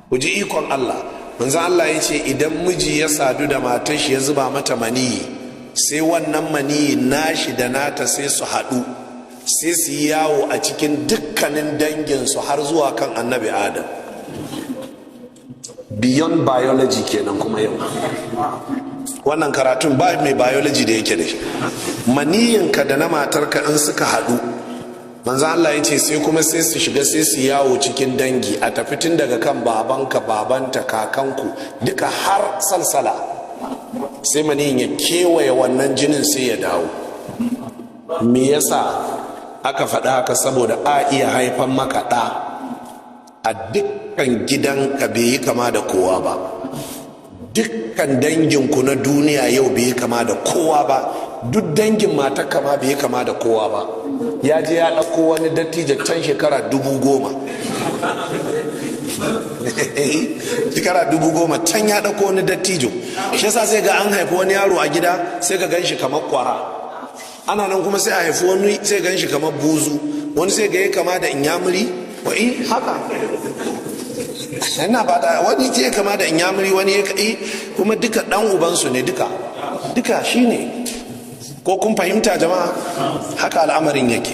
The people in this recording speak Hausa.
Ku ji ikon Allah. Manzo Allah ya ce idan miji ya sadu da matar shi ya zuba mata maniyi, sai wannan maniyi nashi da nata sai su haɗu, sai su yi yawo a cikin dukkanin danginsu har zuwa kan Annabi Adam. Beyond biology kenan. Kuma yau wannan karatun ba mai biology da yake da shi. Maniyinka da na matarka in suka haɗu, manzo Allah ya ce sai kuma sai su shiga, sai su yawo cikin dangi, a tafi tun daga kan babanka, babanta, kakanku, duka har salsala. Sai maniyin ya kewaye wannan jinin sai ya dawo. Me yasa aka faɗa haka? Saboda a iya haifan maka ɗa a dukkan gidanka bai yi kama da kowa ba, dukkan danginku na duniya yau bai yi kama da kowa ba, duk dangin matarka ma bai yi kama da kowa ba. Ya je ya ɗauko wani dattijo can shekara 10,000, shekara 10,000 can ya ɗauko wani dattijo. Shi yasa sai ga an haifi wani yaro a gida, sai ka gan shi kamar kwara. Ana nan kuma sai a haifi wani, sai gan shi kamar buzu. Wani sai ga ya kama da inyamuri. Wa haka ina fata, wani ce kama da inyamuri, wani ya kai kuma duka dan ubansu ne, duka duka shine. Ko kun fahimta, jama'a? Haka al'amarin yake.